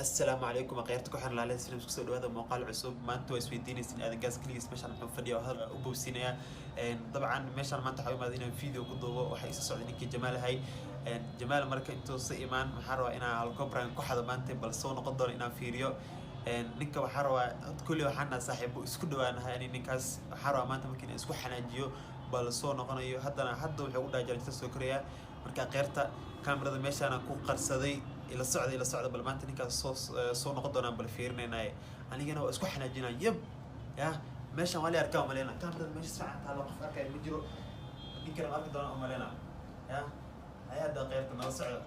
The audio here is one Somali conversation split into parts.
Assalaamu calaykum, akhyaarta ku xiran Laalada Films, kusoo dhawaada muuqaal cusub. Maanta waa isweydiinaysin Aadan Gaas keligiis meeshaan muxuu fadhiya oo hadal u bowsiinayaa. Dabcan meeshaan maanta waxaa u imaada inaan video ku duubo. Waxaa isa socday ninkii Jamaal ahay. Jamaal marka intuu sa imaan, waxaan rabaa inaan halkobran ku xado maanta, bal soo noqon doono inaan fiiriyo ninka. Waxaan rabaa kulli, waxaan nahay saaxiibo isku dhawaanahay ani ninkaas. Waxaan rabaa maanta marka inaan isku xanaajiyo, bal soo noqonayo. Haddana hadda wuxuu ku dhaha jaranjita soo korayaa. Marka kheyrta, kamerada meeshaan ku qarsaday, ila socda, ila socda. Bal maanta ninkaas soo noqon doonaan, bal fiirinaynaaye. Anigana waa isku xanaajinaa. Yab yah, meeshaan waa la arkaa umaleyna. Kamerada meesha si fiican taalo, qof arkaya ma jiro. Ninkana ma arki doonaa umaleyna. Yah, ayaa hadda kheyrta nala socda.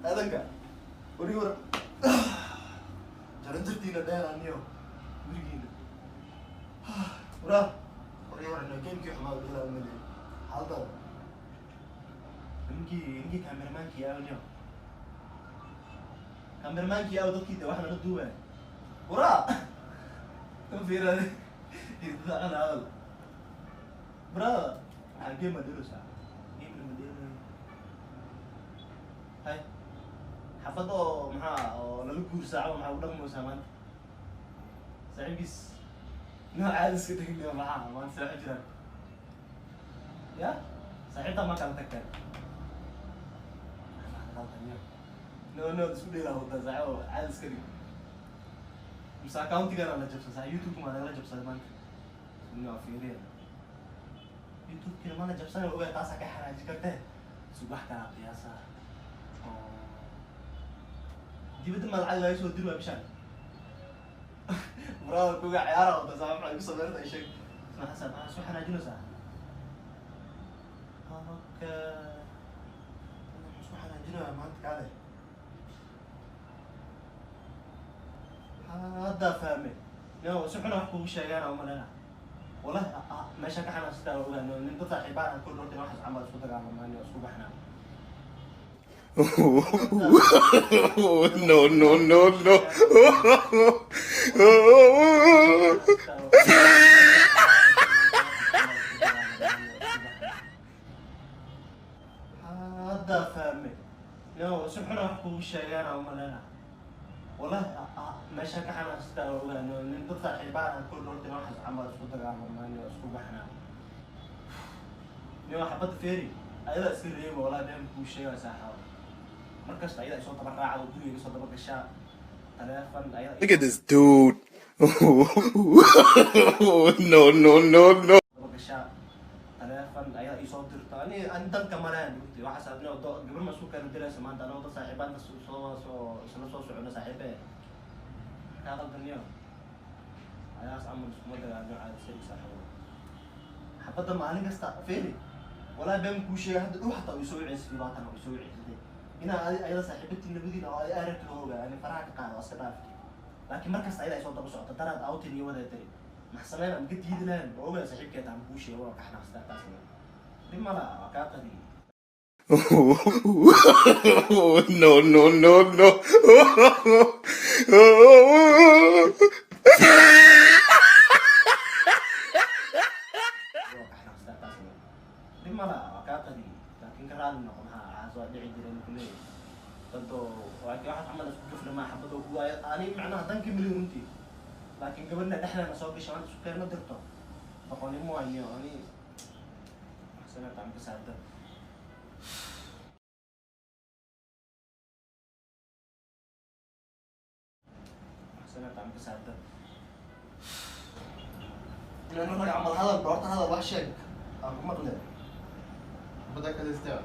Aadanka weri war jaranjartiina dheeraaniyo gurigiina waraa wari war gamekii xumaa dheeraa maleey xaaladaada. Ninkii kameramaankii aaw niyo, kameramaankii aaw, dadkii de wax nala duubaya. Waraa kan fiiraade irdacana hadal brother, Maxaa game ma dheeleysaa? Game ma dheelayo. Hay, xafad oo maxaa oo lala guursaaco, maxaa u dhaqmaysaa maanta saaxiibkiis? Noo caadi iska dhigniyo. Maxaa maanta saaxiib jiraan ya saaxiibtaa ma kala tagteen? No no, isku dheelaa wadaa saaxiib oo caadi iska dhig, mise accountigana la jabsan saaxiib? YouTube ma nagala jabsaday maanta? No, fiiriya, YouTube-kina ma la jabsanay? Ogaa, taasaa ka xanaaji kartee. Subax kalaa qiyaasa oo dibadda ma lacag laga soo diri waa bishaan. Brother, kuga ciyaara wada saaxiib, maxaa igu sameynta? Sheeg. Maxaa maxaa soo xanaajinaysaa? Okay. Isku xanaajinaya maanta kaale. Hadda fahme. No, si xun wax kugu sheegaan oo malena. Wallahi meesha ka xanaastaa ogaa. No, nin dad saaxiibaan aan kor horta waxaas camal isku dagaalamaan oo isku baxnaa. No, no, no, no. Hadda fahme. No, si xun wax kugu sheegaan oo malena. Wallahi meesha ka xanaastaa ogaa. No, nin dad saaxiibaan aan kor horta waxaas camal isku dagaalamaan oo isku baxnaa. No, xabadda feeri ayadaa iska reeba. Wallahi been kuu sheegaya saaxiib, markasta ayadaa isoo daba raacda, guriga iga soo daba gashaa, taleefon ayadaa Look at this dude. No, no, no, no. Daba gashaa, taleefon ayadaa isoo dirto. Ani ani danka maleen runtii waxaas adna do gabar ma isku kala diraysa maanta. Anoo dad saaxiibaanta soo isla soo socono saaxiibe kaa qaldaniyo ayaas camal iskuma dagaalno. Caadi sari saaxiibo, xabadda maalin kasta feeri. Walaahi been kuu sheegay, hadda dhow xataa way soo wiceysa, labaatan way soo wiceysatay inaa adi ayada saaxiibatiin labadiina oo adi aragti loo ogaa. Ani faraha ka qaada, waa iska dhaafi, laakiin markasta ayada ay soo daba socota. Daraad outing iyo wada tiri maxsameen ama ka diidi lahayn oo ogaa saaxiibkeeda ama kuu sheego waa ka xanaaqstaa. Taasna dhib ma laha, waa kaa qadiyey. No, no, no, no. Waa ka xanaaqstaa, taasna dhib ma laha, waa kaa qadiyey, laakiin ka raali noqo. Maxaa caas waa dhici jireen kuleey dadoo, laakiin waxaas camal isku gafna maa xabadoo kugu ani macnaha danka mali runtii, laakiin gabadha dhexdeena soo gasha maanta isku keena dirto doqonnimo waayo. Ani maxsanata aan kasaarda maxsanata aan kasaarda. Inaan rag camal hadal horta, hadal wax sheeg aan ku maqle badda kale istaa.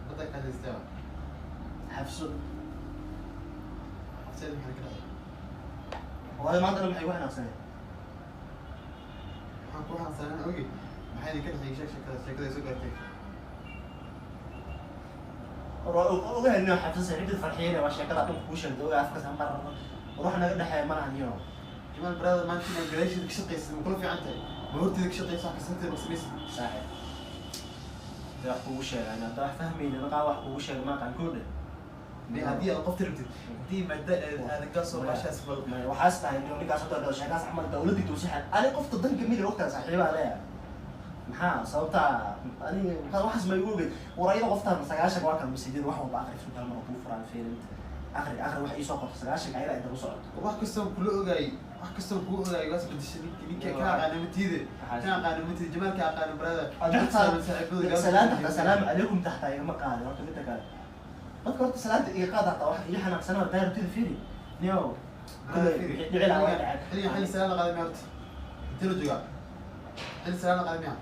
Badda kale istaa. Xafso. Xafseed maxaa ka dhacay? Waayo maantana maxay ku xanaaqsaneen? Waxaan ku xanaaqsanaan ogi, maxay idinka dhexeeyay? Sheeg sheekada, sheekada soo gaartay. Ogahay nio xafso saaxiibteed farxiyeyna waa sheekada dhan kuu sheegtay. Ogaa afkas mar ruux naga dhexeeya malaha niyo. Jamaal brother, maanta inaad gadaasheeda ka shaqaysid ma kula fiican tahay? Ma horteeda ka shaqaysa wax kasanteeda ma samaysid? Saaxiib, dee wax kugu sheegaan hadda wax fahmayna maqaa wax kugu sheega maaqaan koodhe. Haddii aad qofta rabtid, haddii maada aadan ka soo baashaas bal. Waxaas tahay ninkaas hadda sheekaas camal dawladda dowsixa ani qofta danka mili ogtaa saaxiibaa leeyahay. Maxaa sababta ani waxaas ma igu ogeyd? War ayada qoftaan 90 waa kan masajida wax walba aqri, suugal mar kuu furaan fiirinta, aqri aqri wax iisoo qorto 90 ayada ay daba socoto. Wax kastoo kula ogaay, wax kastoo kuu ogaay waas bedeshay. Ninka ka aqaana matiide, ka aqaana matiide, jamaalka aqaana, brother. Salaanta xataa salaamu calaykum taxtaa igama qaadin. Horta midda kale, dadka horta salaanta iga qaada xataa wax ii xanaaqsanaa daaratida fiiri niyow dhici lahaa waa dhacay. Xilligan xilli salaan la qaaday miya? Horta intee la joogaa? Xilli salaan la qaaday miya?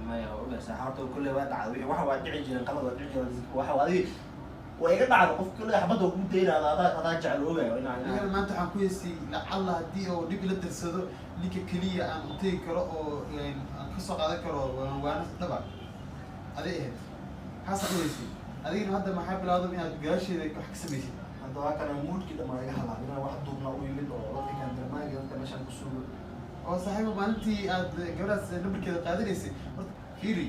Maya, waa ogahay saax. Horta kulley waa dhacday wixii, waxa waa dhici jireen, qalad waa dhici jireen. Waxa waa adiga waa iga dhacda qof kulley xabadda waa kuu daynaada, adaa jecel ogayo inaa Ninkan maanta waxaan ku heystay lacalla haddii uu dhib ila darsado, ninka keliya aan u tegi karo oo aan kasoo qaadan karo waana dhaba aday ahayd. Maxaasaa u heystay? Adigana hadda maxaa bilowda inaad gadaasheeda wax ka samaysid? Hadda waa kana moodkii dhamaa iga halaab inaan wax duubna u yimid oo dadka cameramanka, dadka meeshaan ku sugo. Oo saaxiibo, maalintii aad gabadhaas nambarkeeda qaadanaysay, horta fiiri,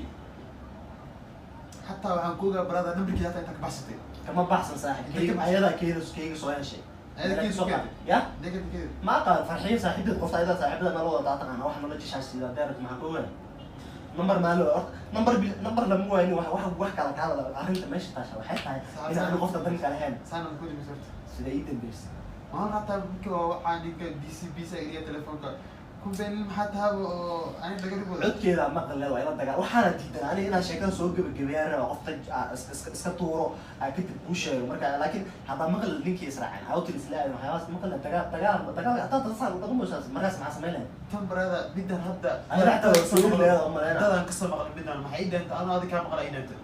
xataa waxaan ku ogaa, brother, nambarkeeda hataa intaa ka baxsatay. Kama baxsan saaxib. Intee ka baxsan? Ayadaa keeda keyga soo heshay. Ayada keeda soo keentay? Ya. Intee ka keeda? Ma aqaan. Farxiyo saaxiibteed, qofta ayadaa saaxiibada nala wada taqaana wax nala jishaas sidaa daarat. Maxaan ka ogahay number maalo? Horta number bil number lama waayni. Wax kala ka hadla arrinta meesha taasha waxay tahay in aan qofta danka lahayn. Saana ku dhimis horta. Sida ii dambeysay. Maalin hataa ninka waa waxaa ninka DC B sa iliya telefoonka ku beenin, maxaa tahaaba oo ani laga dhigooda. Codkeeda maqle waa ila dagaal. Waxaana diidan aniga inaan sheekada soo gebagabeeyaan raba, qofta iska tuuro aa kadib kuu sheego marka. Laakiin haddaa maqli ninkii israaceen hawtil isla aadan waxyaabahaas maqle dagaal dagaal dagaal hataa tasaan u dhaqmaysaas markaas maxaa samayn lahayd? Tan, brother, middan hadda Aniga xataa waa soo leeyahay oo maleyna. Dadaan kasoo maqlay middan maxay ii deenta anoo adiga kaa maqlay ii deenta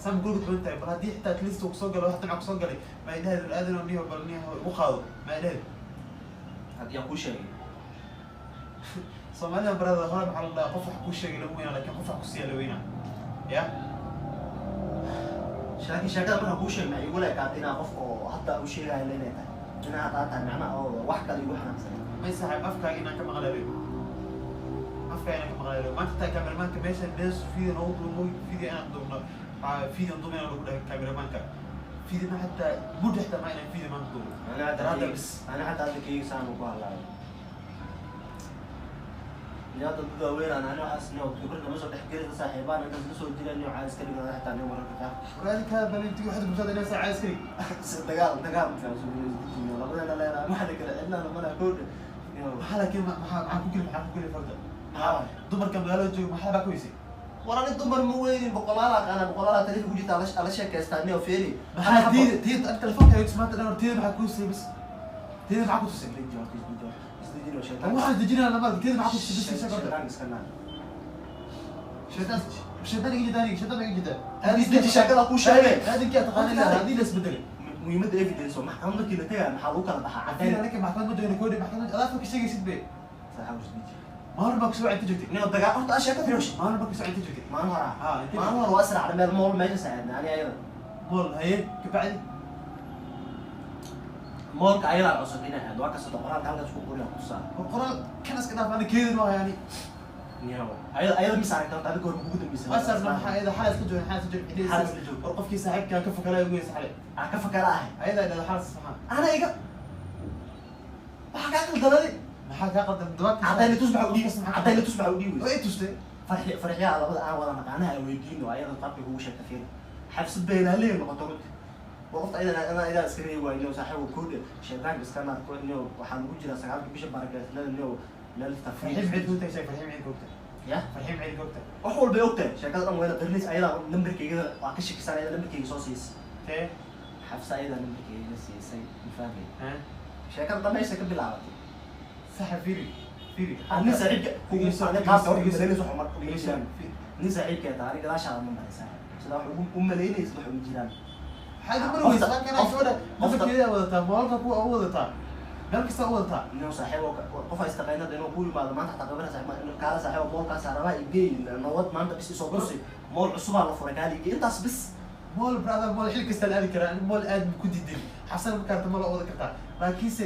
saan guriga tuban tahay. Bal haddii xitaa at least uu kusoo galo, wax damca kusoo galay, ma idhahayd bal aadan oo niho, bal niho igu qaado, ma idhahayd? Haddii aan kuu sheegay. Soomaalida, brother, hore maxaa la dhahaa? Qof wax kuu sheegay lama weynaa, laakiin qof wax ku siiya la weynaa ya. Laakiin sheekada markaan kuu sheegay maxay igula ekaatay inaa qof oo hadda u sheegayo inay tahay inaa hadda tahay macnaha oo wax kale igu xanaaqsanay. May saaxiib, afkaaga inaan ka maqlayo, afkaaga inaan ka maqlayo maanta taa cameramanka meesha meesha video noogu duubo, video inaan duubno, video duubina lagu dhahay cameramanka, video ma xataa muddo xitaa ma inaan video maanta duubo. Daraada bis. Ani xataa hadda keyga saan ugu hadlaayo hadda dad waaweyn ani waxaas niyo gabar kama soo dhex geli saaxiibaan intaas la soo jira niyo caadi iska dhigo xitaa niyo mararka qaar. Walaalikaa bal intii waxaad gubtada inaa saa caadi iska dhig. Si dagaal dagaal markaan soo geli isdejiniyo labadeena leenahay waxna kale cidnana malaha koodha niyo. Maxaa laakiin maxaa ku geli farda? Maxaa waay? Dumarka magaalada jooga maxaa baa ku weysay? War ani dumar ma weynin, boqolaal aqaana, boqolaal taleefon ku jirta ala sheekaystaa niyo feeri. Maxaa tiida tiida ag telefoonka ay maanta dhan tiida maxaa ku tusay? Bas tiida maxaa ku tusay? Isdeji horta, isdeji isdejiniyo shaytaan. Waxaan dejinaa lama arko. Tiida maxaa ku tusay? Bas sheeg horta. Shaytaan iska naar. Shaytaan shaytaan iga jidaa, aniga shaytaan iga jidaa. Isdeji, sheekada kuu sheegay. Aadinkaa taqaana ilaa haddii la isbedelay. Muhiimadda evidence oo maxkamad markii la tagayo maxaa lagu kala baxaa? Cadeen cadeen. Anaka maxkamad ma joogno koodhi, maxkamad adaa afka ka sheegaysid be. Saaxiib, isdeji. Maalin baa kusoo inta joogtay. Niyo dagaal horta aan sheekada kuu sheegay. Maalin baa kusoo inta joogtay. Maalin hore. Ha, intee? Maalin hore waa israacnay meel mool meesha saacadna ani ayada. Mool, haye, kabacdi? Moolka ayadaa cusub inay ahayd waa kasoo qoraalka halkaas ku qoriyaa kutusaa. War qoraal kan iska dhaaf, ana keedin waa yani. Niyo ayada mis aragta horta adiga hore kugu dambeysay. Asarna maxaa ayada xalas ka joogin, xalas ka joogin. Xalas la joogin. War qofkii saaxiibkaa ka fakalaa ugu weysa xalay. Aan ka fakara ahay. Ayada idhahda xalas maxaa? Ana iga waxaa kaa qaldanadi. Maxaa kaa qaldan dabaabka? Cadayna tus maxaa u dhiib, cadayna tus maxaa u dhiib way weysa. Tustay. Farxi farxiyaha labada aan wada naqaanaha aan weydiino ayada qaabkay kugu sheegta fiir xabsad beenaaley noqoto runti waa qofta ayada anaa idaa iska reebi waayno saaxiib koodhe shaydaanka iska naar niyo waxaa lagu jiraa 9-ka bisha barakeysanada niyo meel farxiin tafriix. maxay kugtahay? Sheeg, farxiin maxay kugtahay? Ya. Farxiin maxay kugtahay? Wax walbay ogtahay sheekada dhan wayna qarinays ayadaa nambarkeyga waa ka shakisan ayada nambarkeyga soo siisay. Tee? Xabsa ayadaa nambarkeyga siisay, ma fahmay? Ha. Sheekada dhan meesha ka bilaabatay. Saxa, fiiri fiiri. Nin saaxiibka Dhegeyso, ani qaabka wax dhegeyso, umalaynayso wax uma dhegeyso. jiraan. Nin saaxiibka taa ani gadaashaada ma maray saaxiib sida wax ugu u malaynaysid wax ugu jiraan. Maxaad u marweysa halkan ay gabadha nambarkeeda wadataa, moolka kuwa u wadataa, meel kasta u wadataa. Inuu saaxiib oo qof ay istaqaynada inuu ku yimaado maanta xataa gabadha saaxiib kaala saaxiib moolkaas rabaa igey nabad maanta bis isoo tusi mool cusubaa la furay kaala igey intaas bis. Mool, brother, mool xil kasta la aadi karaa. Ani mool aad ma ku didin, xabsana ma karta, mool wada kartaa, laakiinse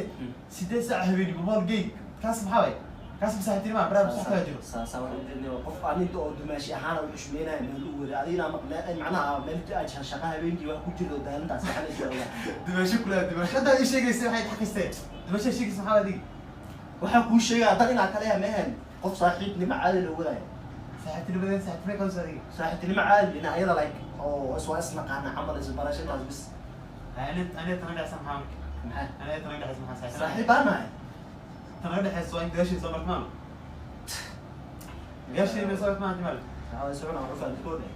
8 saac habeenimo mool gey kaas maxaa waay? Kaas ma saaxiibtinimo baraha maskaxda jiro. Saasaa waxaan ujeednay qof aninta oo dumaashi ahaan u xushmeynaya meel u wada adigna macnaha meel aad shaqa habeenkii wax ku jirto daalintaas saxanaysa ogaa. Dimasho kula dimasho hadda ii sheegaysa waxay xaqistay. Dimasho sheegaysa maxaa adiga? Waxaan kuu sheegaya dan inaa kaleeya mehan qof saaxiibnimo caadi loo wadaayo. Saaxiibtinimadeen saaxiibtinimo kaas adiga. Saaxiibtinimo caadi ina ayada like oo is waa isnaqaana camal isbarashadaas bis. Ani ani tan dhexsan maxaa marka? Maxaa? Ani tan dhexsan maxaa saaxiib? Saaxiib baan nahay. Tan dhexsan waa in gaashii soo marmaan. Gaashii ma soo marmaan Jamaal. Waxaa socon aan u fahanti koodhe.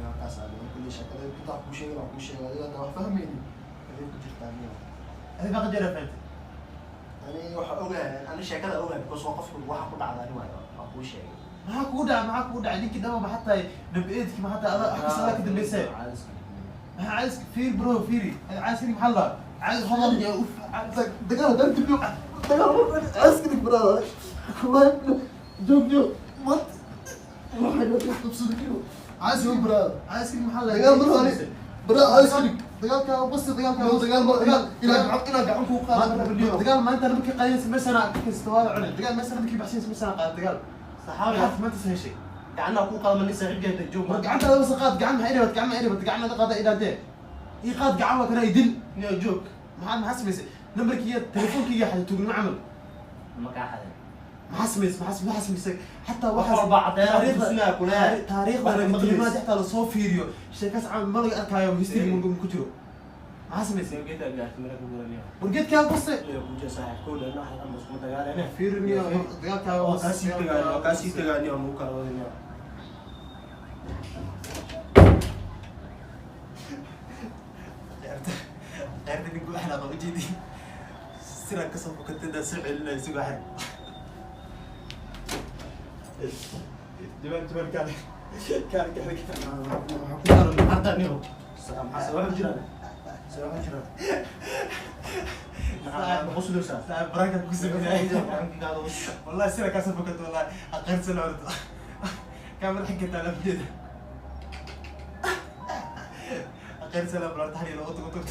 Yaa kaas adiga kulli sheekada intaa kuu sheegay waan kuu sheegay, adiga hadda wax fahmaynin. Adee ku jirtaa miyo? Adiga ma qajara fahantay? Ani waxa ogahay, ani sheekada ogahay because waa qofku waxa ku dhacda ani waayo waa kuu sheegay. Maxaa kugu dhacay? Maxaa kugu dhacay? Ninkii dhama maxaa tahay? Nabi-eedkii maxaa tahay? Adaa wax kasta ka dambeysay. Maxaa caalis fiir bro fiiri. Caalis maxaa la? Caalis hadal iyo uf. Dagaal haddaan dibno dagaal askari brother, wallahi joog joog mat waxay la qabsanayo. Caalis joog brother. Caalis maxaa la? Dagaal mar hore brother, askari dagaalka bas dagaalka dagaal mar dagaal inaa gacan kuu qaado. Dagaal maanta markii qaadaysa meesana kasta waa cunay. Dagaal meesana markii baxsaysa meesana qaad dagaal. Saxaabi maxaad maanta heshay? Gacanaha kuu qaado nin saaxiibkeeda joog. War gacantaada bas qaad gacan maxay dhibat gacan maxay dhibat gacan qaada ilaadee. Ii qaad gacan waa kana idil. Niyo joog. Maxaad samaysay? Nambarkii iyo telefonkii iyo xataa tuugnimo camal. Ma kaa xaday? Maxaa samaysay? Maxaa samaysay? Xataa wax waxaas walba caddeyn tusinaya kuleeyahay. Taariikhda Wax ma ragtinimada maqlaysid. xitaa lasoo fiiriyo sheekaas camal ma laga arkaayo history ma ku jiro. Maxaa samaysay? Niyo geedka gaartay mara ku guranaya. War geedkaa base. Niyo ku jira saaxiibkooda noox ama isku dagaaleen. Fiiri niyo dagaalkaa. Waa kaa sii tagaayo, waa kaa sii tagaayo ama u kala wadanayo. Ceerta ninku waxna qabo jeedi. Sira ka soo fukatay daa soo celinaya si waxan. Jamaal Jamaal kaale. Kaale kaale kaale. Waxaan ku daran hadda niyo. Maxaa sabab jiraan? Sabab jiraan. Maxaa qoslaysaa? Saaxiib baraka ku sameeyay. Gacankigaada us. والله سيرة كاسة فكت والله أقرت سنة ورد كامل حكيت على بجد أقرت سنة بلار تحليل أوتو أوتو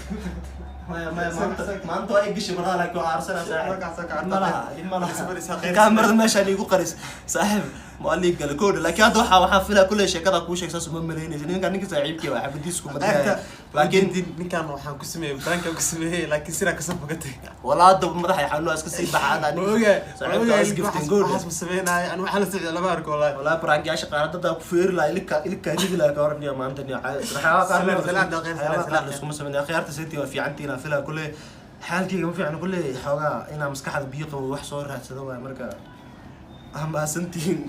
Maya maya maanta maanta waa i gashay marada laakiin waa aarsanaa saaxiib. Ma laha in ma laha. Kaamirada meeshaan iigu qaris saaxiib ma lii gala koodha laakiin hadda waxaa filaa kulley sheekada kuu sheeg saas uma malaynaysa ninkan ninka saaxiibkii waa xabadiis kuma dagaya laakiin laakiin ninkan waxaan ku sameeyey baraankaan ku sameeyey laakiin siraa kasoo fogatay. Walaa hadda madaxa xanuun iska sii baxaa Ma ogahay saaxiibka is gifting koodha. Waxaas ma sameynaayo anu waxaa la socda lama arko wallahi. Walaa baraankiyaasha qaar hadda ku feeri lahaa ilka ilka ridi lahaa ka hor niyo maanta niyo waxyaaba qaar Salaam, salaam, daqiiq, salaam, waxyaaba qaar salaam. la iskuma sameynaya khiyaarta saytii waa fiicantiina filaa kulley xaalkayga ma fiicna kulley xoogaa inaa maskaxda biyo qabo wax soo raadsado waay marka ah mahadsantihiin.